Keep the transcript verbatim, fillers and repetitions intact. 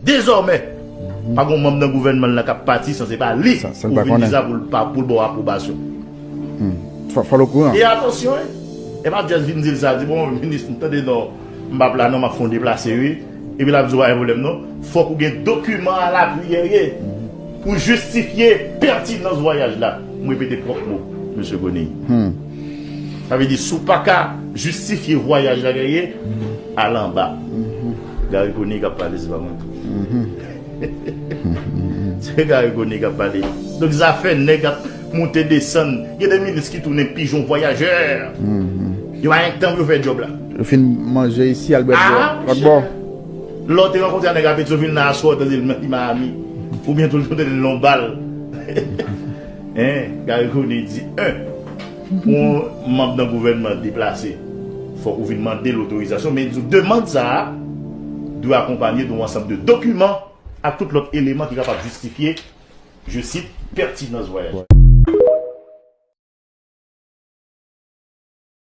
Dezòmè, pa gen yon manm nan gouvènman l lan k ap pati san se pa li pou vin di sa pou l pa, pou l ba w apwobasyon. Fò l okouran. E atansyon, wi. E pa just vin di l sa, di, bon, minis, m tande non, m p ap la non, m ap fè yon deplase, wi. Epi l ap di w pa gen pwoblèm non. Fòk ou gen dokiman alapui, pou jistifye pètinans vwayaj la. M repete pwòp mo, mesye Conille. Sa vle di, si w pa ka jistifye vwayaj la, al anba. Garry Conille k ap pale, se pa mwen. Se Garry Conille k ap pale. Donk, zafè nèg ap monte desann. Gen de minis ki tounen pijon vwayajè. Yo pa gen tan pou yo fè djòb la. Yo fin manje isi, al bwè dlo lòt bò. Lè w te rankontre a nèg a Petyonvil nan aswè, w tande l Miami. Oubyen tou l tande l nan yon bal. Hein, Garry Conille di, en, pou yon manm nan gouvènman deplase, fòk ou vin mande l otorizasyon, men l di w demann sa a dwe akonpanye de yon ansanm de dokiman ak tout lòt eleman ki kapab jistifye, je cite, pètinans vwayaj.